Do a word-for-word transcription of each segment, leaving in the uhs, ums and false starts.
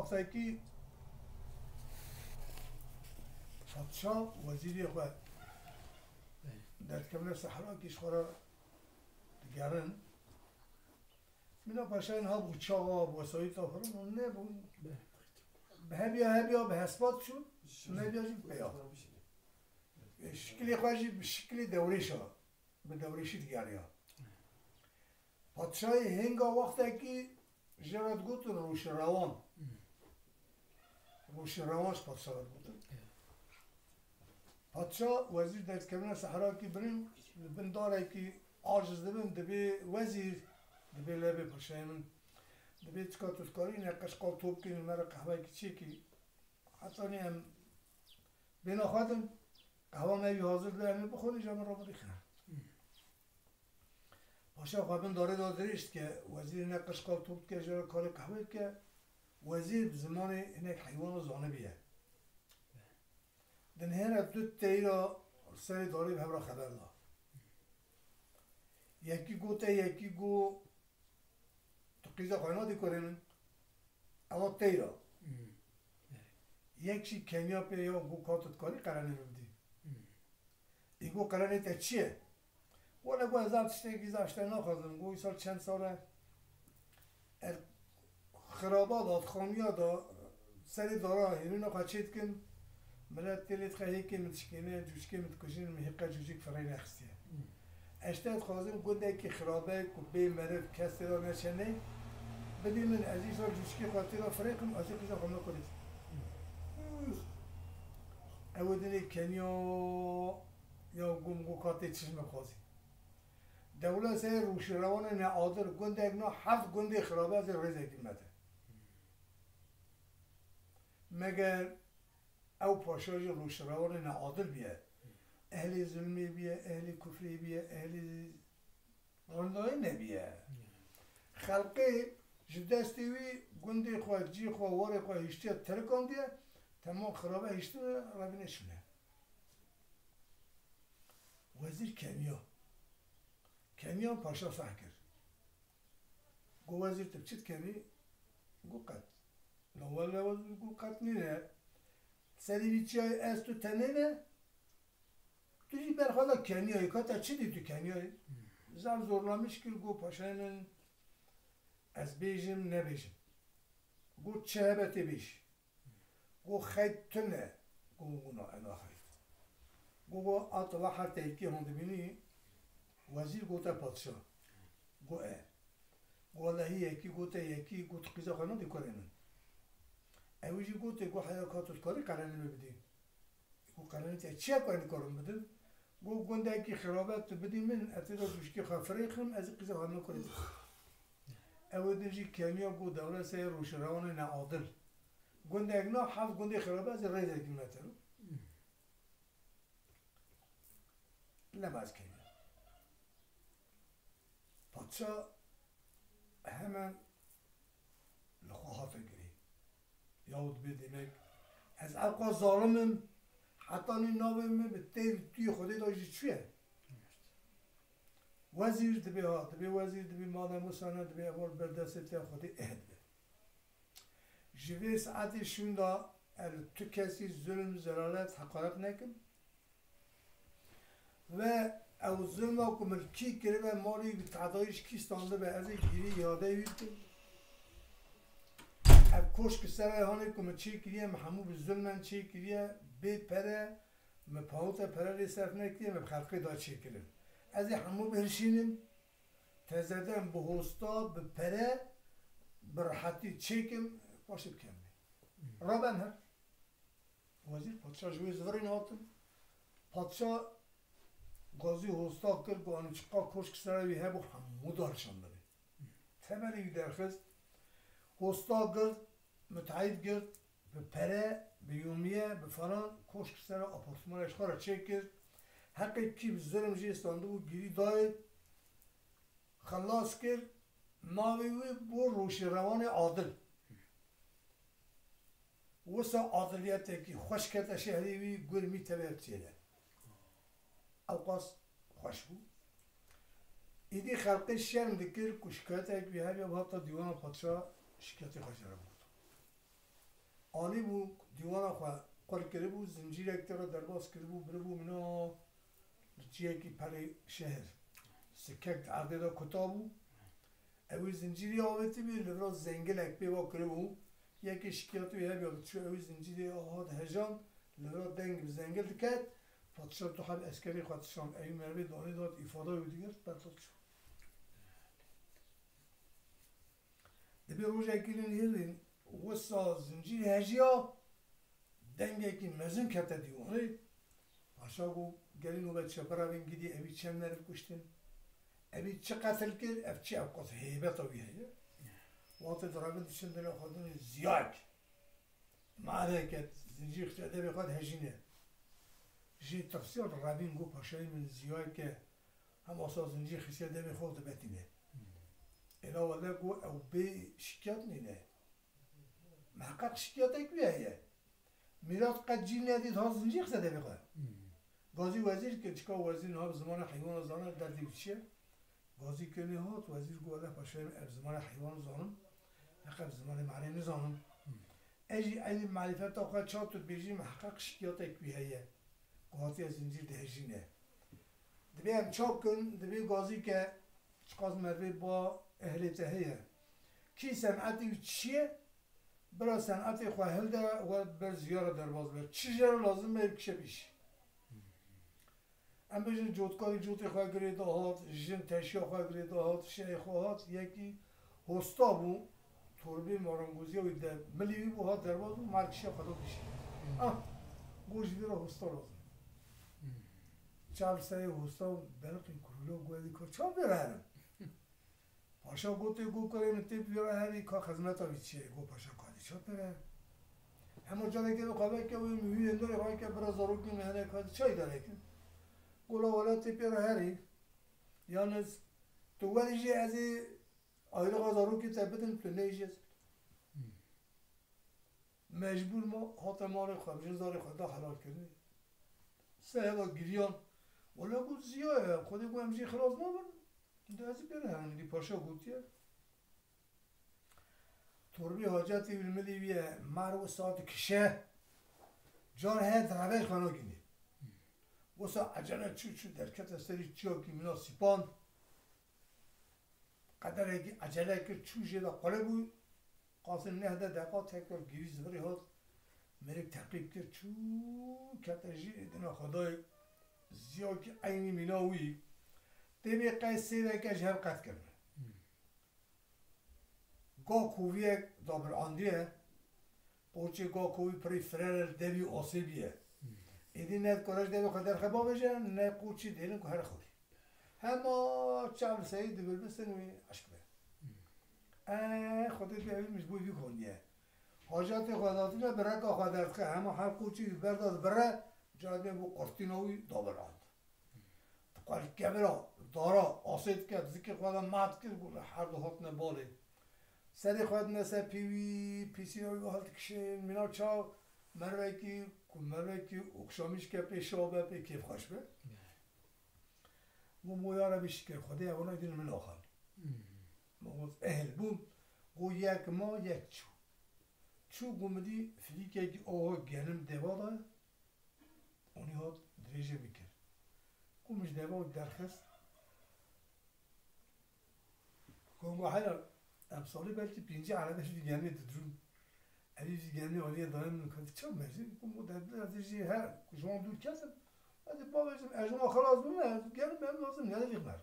Wextekî padşa wezîrê xwe derdikevine sehra kî ji xwe re digerin. Mîna paşayên ha bû çawa, bi wesayîta xwe re nebûn. Bi hebiya hebiya bi hespat çûn, nebiya jî bi peya. Şikilê xwe jî bi şikilê dewrêşa, bi dewrêşî digeriya. Padşahê hênga wextekî jê re digotin rûşirewan. Rûşirewan ji padşah re digotin. Padşah wezîr derdikevine sehra kî birin, li bin darekî aciz dibin, dibê wezîr, dibê lê bê paşayê min, dibê çika tu dikarî neqeş qal top bikî, me re qehwekî çêkî. Hetanî em bêna xwe din, qehwa me wî hazir dibe, em ê bixwin, îja min re bidî xêr. Paşa xwe bin darê de dirêj dike, wezîrê neqeş qal top dike, jê re karê qehwê dike. Wezîr bi zimanê hinek heywana zanibiye. Dinihêre du teyra li serê darê bi hev re xeber da. Yekî gote, yekî got, tu qîza xwe nadî kurê min? Ewa teyra. Yek jî keniya pê ya got, ka tu dikarî qerenê min bidî. Î got, qerenê te çi ye? Wele got, ez ev tiştekî zaf ji te naxwazim. Got, îsal çend sal e, ez xiraba da, xaniya da, serê dara hêvîna xwe çê dikim. Milet tê lê dixe hêkê min dişkêne, cûçikê min dikujin, min hêqa cûçik firê nexistiye. Ez ji te dixwazim gundekî xirabe ku bê meriv kes tê de neçenê, bidî min, ez îsal cûçikê xwe tê de firê kim, ez ê qîza xwe min kurê. Ew ê dinê keniya ya gum got, ka tê çi ji min dixwazî. Dewlet serê rûşirewanê neadil gundek na heft gundê xirabe ez ê rêzekî me te. Meger ew paşa jî rûşirewanê neadil biye. Ehlê zulmê biye, ehlê kufrê biye, ehlê rindayî nebiye. Xelkê ji destê wî gundê xwe, cî xwe, warê xwe hiştiye, tirikandiye, temam xirabe hiştine, revîne çûne. Wezîr keniya. Keniya paşa feh kir. Got, wezîr, tu bi çi dikenî? Got, qet. La wele wezîr, got, qet nîne. Serî vî çiyayê ez tu tenê ne? Tu jî berxwe de keniyayî, ka te çi dî tu keniyayî? Zaf zorlamiş kir, got, paşayê min, ez bêjim, nebêjim. Got, çi hebe tê bêjî. Got, xeyt tune. Got, got, na, ena xeyt. Got, got, a tila her te yekî han dibînî, wezîr gote padşa. Got, e. Got, wellehî yekî gote yekî, got, qîza xwe nadî kurê min. Ew jî gote, got, heya ka tu dikarî qerenê min bidî. Got, qerenê te çi ye ku ez nikarim bidim? Got, gundekî xirabe tu bidî min, ez tê de cûçikê xwe firê xim, ez ê qîza xwe min kurê. Ew ê din jî keniya got, dewlet serê rûşirewanê neadil. Gundek na heft gundê xirabe ez ê rêzekî me te. Leba ez keniya. Padşa hemen li xwe hate girê. Yaw dibê demek ez ew qas zalim im, hetanî navê min bi têr tûyê Xwedê de jî çûye. Wezîr dibê ha, dibê wezîr, dibê mala Musa ne, dibê ev ber destê te Xwedê eh dibe. Ji vê saetê şûnda ez li tu kesî zulm, zelalet, heqaret nekim. Ve ew zulma ku min kî kiribe, malê wî bi tehdayî ji kî standibe, ez ê gîrî îadeyê wî bikim. Ev koşk û serayhanê ku min çêkiriye, min hemû bi zulmen çêkiriye, bê pere, min pawite pere lê serf nekiriye, min bi xelkê da çêkirin. Ez ê hemû bihişînim, tezeden bi hosta, bi pere, bi rehetî çêkim, paşê bikem. Raben her. Wezîr, padşah ji wê zivirîn hatin. Padşah gazî hosta kir, got, "Anu çiqa koşk sere wî hebû, hemû darşandinê." Temelê wî derxist, hosta girt, müteahhit girt, bi pere, bi yûmiye, bi falan koşk sere apartmana ji xwe re çêkir. Heqê kî bi zulm jê standibû, gîrî dayê, xilas kir, navê wî bû Rûşîrewanê Adil. Wisa adiliyetekî xweş kete şehrê wî, gur mî tevê çêde. Ewqas xweş bû. Îdî xelkê şerm dikir ku şikayetek wî hebe, hata dîwana padşa şikayetê xwe jê re bigot. Anîbû dîwana xwe qul kiribû, zincîrek tê re derbas kiribû, biribû mîna li ciyekî perê şehir. Sikek di erdê de kutabû. Ewî zincîrî avêtibî, li vira zengilek pê va kiribû. Yekê şikiyatî wî hebû, diçû ewî zincîrê hat hejan, li vira deng bi zengil diket. Padşah tu heb eskerê xwe dişand, ewî merivê danê dat, îfada wî digirt, berda çû. Dibê rojekî li nêrîn wisa zincîr hejiya, dengekî mezin kete dîwanê. Paşa got, gelî nobet çi, birevên gidî, evî çend meriv kuştin? Evî çi qetil kir? Ev çi ev qas heybeta wî heye? Wextê direvin diçin dilê xwe dinê ziyayek. Mareke zincîr xistiye devê xwe dihejîne. Jê tirsiya, revîn got, paşayê min ziyayeke, hem asa zincîr xistiye devê xwe dibetîne. Êla wele got, ew bê şikiyat nîne. Miheqeq şikiyatek wî heye. Mîrat qet cî nedît hat zincîr xiste devê xwe. Gazî wezîr kir, çika wezîr niha bi zimanê heywana zane, derdê wî çi ye? Gazî kir nê hat, wezîr got, wele paşayê min, ez bi zimanê heywan zanim, feqet bi zimanê merê nizanim. Ez jî eynî marîfeta xwe çawa tu dibêjî, miheqeq şikiyatek wî heye. Ku hatiye zincîr dihejîne. Dibê em çawa bikin, dibê gazî ke çiqas merivê ba ehlê te heye. Kî senetê wî çi ye? Bira senetê xwe hilde, we ber ziya re derbas be. Çi jê re lazim be, bikişe pêşî. Em bêjin cotkarî cotê xwe girê dahat, jin teşiya xwe girê dahat, şehê xwe hat, yekî hosta bû, torbê marangoziya wî de milî wî bû, hat derbas bû, mar kişiya xwe da pêşî. Ah, got ji vî re hosta lazim. Çav serê hosta beriqî kurûlo, got, "Ka çav bê re herim?" Paşa gotê, got, "Kurê min, tê bi vî re herî, ka xizmeta wî çi ye?" Got paşa, "Ka dê çav bê re herim?" Hema carekê bi xwe veke wê min wî êndarê xwe ke bira zarokê min hene, ka dê çav îdare kin? Got, "La wele tê pê re herî. Yalnız tu werî jî ez ê ayrixa zarokê te bidim, tu neyê jî ez bidim." Mecbûr ma hate malê xwe, jin zarê xwe da helal kirinê. Sê heva giriyan. Wele got ziya ye, Xwedê got em jê xilas nabin. De ez ê pê re herim, dî paşa gotiye. Torbê hacetê wî li milê wî ye, mar wisa dikişe. Car heye direve xwe nagînê. Wisa ecele çû çû derkete serî çiyakî mîna sîpan. Qederekî ecele kir, çû jê de qulibû. Qasê neh de deqa tekrar gîrî zivirî hat. Mêrik teqîb kir, çû kete jî dina Xwedayê. Ziyakî eynî mîna wî. Tê vê qey sêveke ji hev qet kirine. Ga koviyek dabirandiye, qoçê ga kovî pirî firere li devî asê biye. Êdî ne dikare ji devê xwe derxe bavêje, ne qoçî dêrin ku here xwedî. Hema çav li serî dibilbisin wî eşk be. E, Xwedê dê evî min ji bo vî kondiye. Hacetê xwe datîne bi reka xwe derdixê, hema her qoçî wî berda dibire, carê bû qurtîna wî dabirand. Di qelkevira dara asê dike, zikê xwe de mat kir, got, her du hatine balê. Serê xwe dine ser pîvî, pîsîna wî hildikişê, mîna çaw mervekî, ku mervekî okşamîş ke pê şa be, pê kêfxweş be. Got, "Mo ya Rebî şikir, Xwedê ewana dîn min axan." Mo got, "Ehl bûm." Got, "Yek ma, yek çû." Çû, got, "Min dî filîkekî oho genim deva de." Onî hat dirêjê min kir. Ku min ji deva derxist. Ku min got, "Hela, em salê belkî pêncî erebe ji vî genmê didirûn. Evî vî genmê aliyê dayê min ket, çav mejî?" Ku min got, "Ez ê jî her, ku ji wan dûr ketim, ez ê bavêjim, ez ji wan xilas bûme, ez genim em lazim, gelê vî xmer."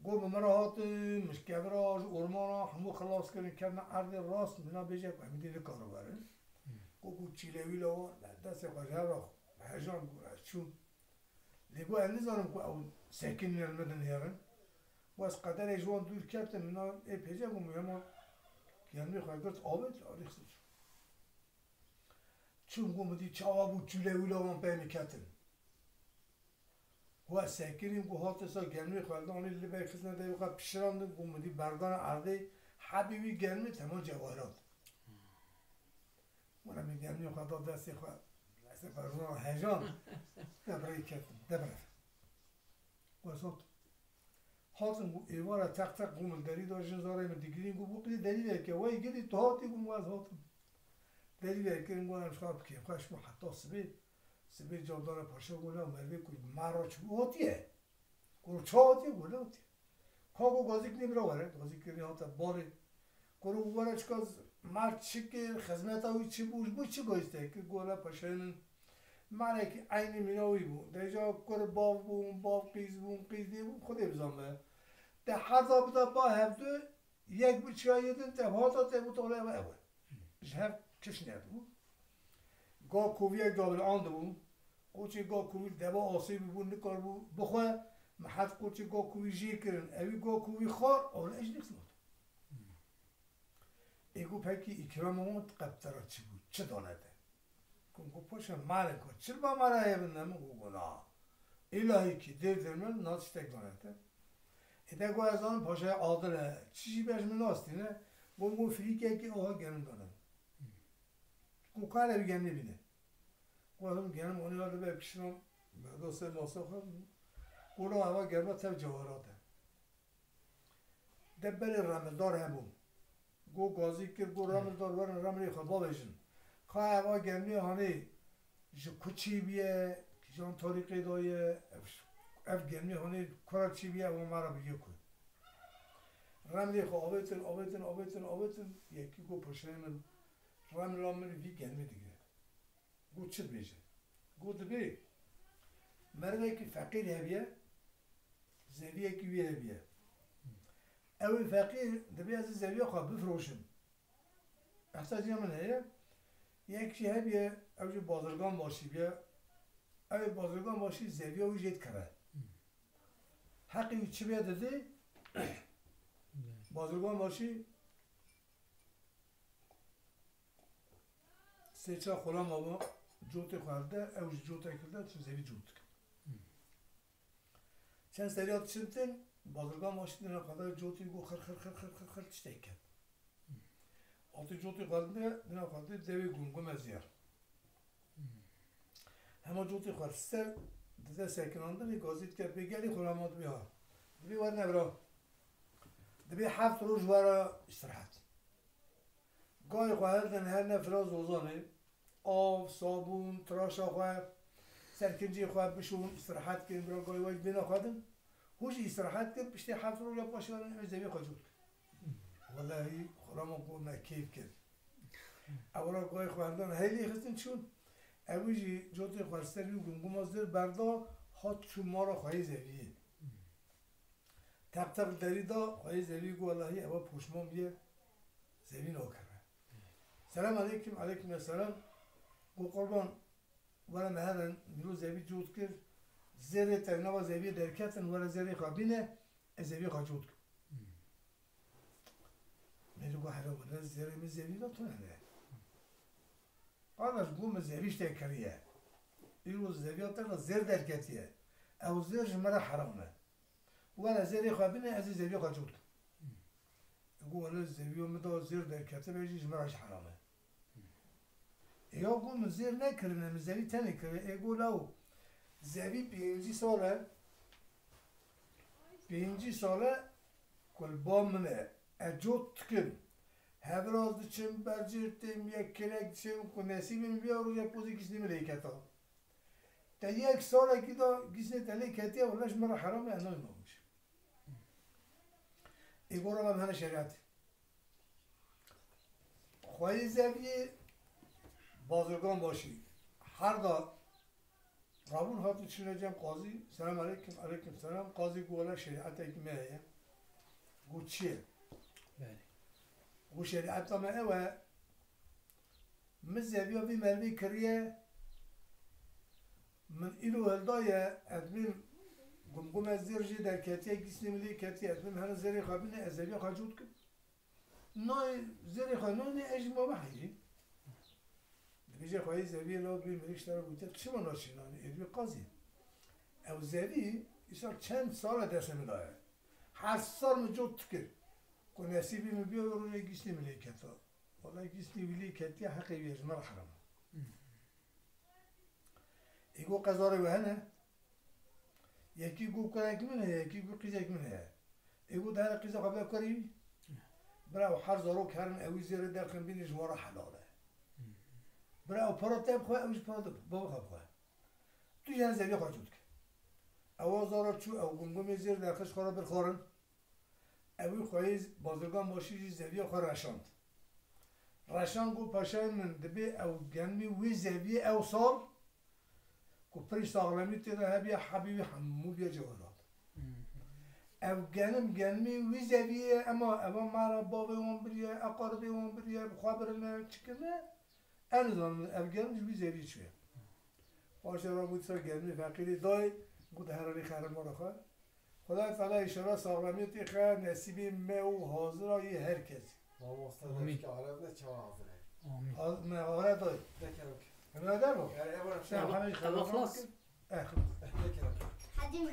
Got, "Bi min re hatin, min ji kevira, ji ormana hemû xilas kirin, ketine erdê rast, min a bêje ku em dî nikare werin." Got, "Ku çîlewîla wan, me destê xwe ji hev re hejan, got, ez çûm. Lê got, ez nizanim ku ew sekinîne li min dinêrin. Got, ez qederê ji wan dûr ketim, min a ê pêce, got, min hema germê xwe girt, avêt, rîxistin çû." Çûm, got, min dî çawa bû, çûlewîla wan pey min ketin. Got, ez sekinîm, got, hate sa germê xwe danê li ber xistine devê xwe pişirandin, got, min dî berdana erdê, hebî wî germê tema cewherat. Got, min germê xwe da destê xwe, destê xwe zor hejan, debreyê ketin, debre. Got, ez hatim. Hatim, got, êvara teq teq, got, min derî da, jin zarê min digirîn, got, bû qî delîleke, wey girî, tu hatî, got, ez hatim. Berî vê kirin, got, em ji xwe bi kêfxweş bûn heta sibê. Sibê cewdana paşa got, "Na merivê ku bi me re çi bû, hatiye." Got, "Çawa hatiye?" Got, "Ne hatiye." Ka got, "Gazîk nê bira were." Gazîk kirî hate balê. Got, "Were çika mer çi kir, xizmeta wî çi bû, ji bo çi gazî te kir?" Got, "La paşayê min melekî eynî mîna wî bû. Deja kur bav bûn, bav qîz bûn, qîz dê bûn, Xwedê bizanbe. Te heza bida ba hevdu, yek bi çiya yê din te hata te bû tole ew ew e. Ji hev kiş nedibû. Ga koviyek dabil andibû. Qoçê ga kovî deva asê bû, nikaribû bixwe. Mihet qoçê ga kovî jê kirin. Ewî ga kovî xwar, awle ji nêxismat. Ê got, "Pekî îkramê wan qebtera çi bû? Çi dane te?" Got, got, "Paşa, malê ku çil ba mala ye bin de min?" Got, got, "Na. Îlahî kî dêr dêr min na tiştek dane te." Ê te got, "Ez zanim paşayê adil e. Çi jî be ji min nastîne." Got, got, "Firîkekî oha genim dane min." Got, "Kare wî genimê bîne." Got, "Him genim onê ya dibe kişinan berda ser masa xwe." Got, "La eva germa tev cewarat e." De berê remildar hebû. Got, gazî kir, got, "Remildar werin remilê xwe bavêjin. Ka eva germê hanê ji ku çêbûye, kîjan tarîqê de ye, ev, ev germê hanê kura çêbûye, ewa me re bigê ku." Remilê xwe avêtin, avêtin, avêtin, avêtin, yekî got, "Paşayê min, remila min vî germê digire." Got, "Çi dibêje?" Got, "Dibê merivekî feqîr hebiye, zeviyekî wî hebiye. Ew ê feqîr dibê ez ê zeviya xwe bifroşim. Ehtiyaciya min heye. Yek jî hebiye, ew jî bazirgan başî biye. Ew ê bazirgan başî zeviya wî jê dikeve. Heqê wî çi bê didê, bazirgan başî sê çar xulama wan cotê xwe hevde, ew jî cotek hilde, tu zevî cot dikin." Çend seriya diçin tin, bazirgan başî dina xwe de cotî got, "Xir, xir, xir, xir, xir, xir," tiştek ket. Hatî cotî xwe dide, dina xwe dide dewê gumgume zêr. Hema cotî xwe ser dide sekinandinê, gazî dike, "Bê gelî xulama dibê ha. Dibê werne vira. Dibê heft roj were îstirahet." Gayê xwe hildin, her ne fira zozanê, av, sabûn, tiraşa xwe, serkincê xwe bişon, îstirahet kirin, bira gayê we bê nexwedin. Hû jî îstirahet kir, piştê heft roja paşê werin, em ê zevê xwe cot kin. Welehî, xurama ku me kêf kir. Ewra gayê xwe hildin, hey lê xistin çûn. Ew jî cotê xwe ser wî gumguma zir berda, hat çû mala xweyê zeviyê. Teq teq derî da, xweyê zevî got, "Welahî eva poşman bûye, zevî nakeve." "Selam aleykum." "Aleykum selam." Got, "Qurban, were me herin, mîro zevî cot kir. Zêrê te nava zeviyê derketin, were zêrê xwe bîne, ez zeviyê xwe cot kim." Mêrik got, "Hele were zêrê min zevî da tune ne." "Qadaş, got min zevî ji te kiriye. Îro zeviya te re zêr derketiye. Ew zêr ji min re heram e. Were zêrê xwe bîne, ez ê zeviya xwe cot kim." Ê got, "Wele zeviya min da zêr derketibe jî ji min re jî heram e." "Ê ya got min zêr nekirine, min zevî tenê kiriye." Ê got, "Law, zevî pêncî sal e, pêncî sal e ku li ba min e. Ez cot dikim. Heviraz diçim, bercêr têm, yek kêlek diçim, ku nesîbê min bîya roja pozê gîsnê min lê keta. Te yek salekî da gîsnê te lê ketiye, wele ji min re heram e, ez nayê namişim." Ê gora em hene şerîetê. Xweyê zeviyê, bazirgan başî. Her da rabûn hat û çûne cem qazî, "Selam aleykum." "Aleykum selam." Qazî got, "Wele şerîetek me heye." Got, "Çi ye?" Belê. Got, "Şerîeta me ew e, min zeviya vî merivî kiriye, min îro hildaye, ez bêm gumgume zêr jê derketiye, gîsnê min lê ketiye, ez bêm here zêrê xwe bîne, ez zeviya xwe cot kim. Nayê zêrê xwe nayne, ez jî ma biheyî." Dibêje, "Xweyê zeviyê, law dibê mirî ji te re gotiye, tu çima naçî nanê?" Ê dibê, "Qazî, ew zevî îsal çend sal e destê min daye. Her sal min cot dikir. Ku nesîbê min bîya, rojê gîsnê min lê keta. Wele gîsnê wî lê ketiye, heqê wî ye, ji min re heram e." Ê got, "Qezarê we hene?" Yekî got, "Kurek min heye", yekî got, "Qîzek min heye." Ê got, "Here qîza xwe bide kurê wî. Bira ew her zarok herin, ewî zêrê derxin bînê, ji wan re helal e." Bira ew para te bixwe, ew jî para te bixwe. Baba xwe bixwe. Tu jî zeviyê xwe çû dike. Ewa zara çû, ew gumgumê zêr derxist xwe re bir xwarin. Ewî xweyî bazirgan başî jî zeviya xwe reşand. Reşan got, paşayê min, dibê ew genimî wî zeviyê ew sal ku pirî saxlemî tê de hebiya, hebî wî hemû biya cewherat. Ev genim, genimî wî zeviyê ye, ema eva mera bavê wan biriye, eqaribê wan biriye, bi xwe birine, çi kirine, ez nizanim ev genim ji wî zeviyê çi ye. Paşê re got, ser genimî feqîrî dayê, got, heralî xerim mala xwe. Xwedayê Teala înşallah saxlemiyetê xe, nesîbê me û hazira yê her kesî. Mamoste Amîn. Deşka Arab ne çawa hazir e? Amîn. Haz-, me hazir dayê. Ne kerem ki. Hemine der bû? Yani, ev Sen Tamam, hemî tamam, xeber xlas. Kir. Eh, xlas. Ne kerem ki.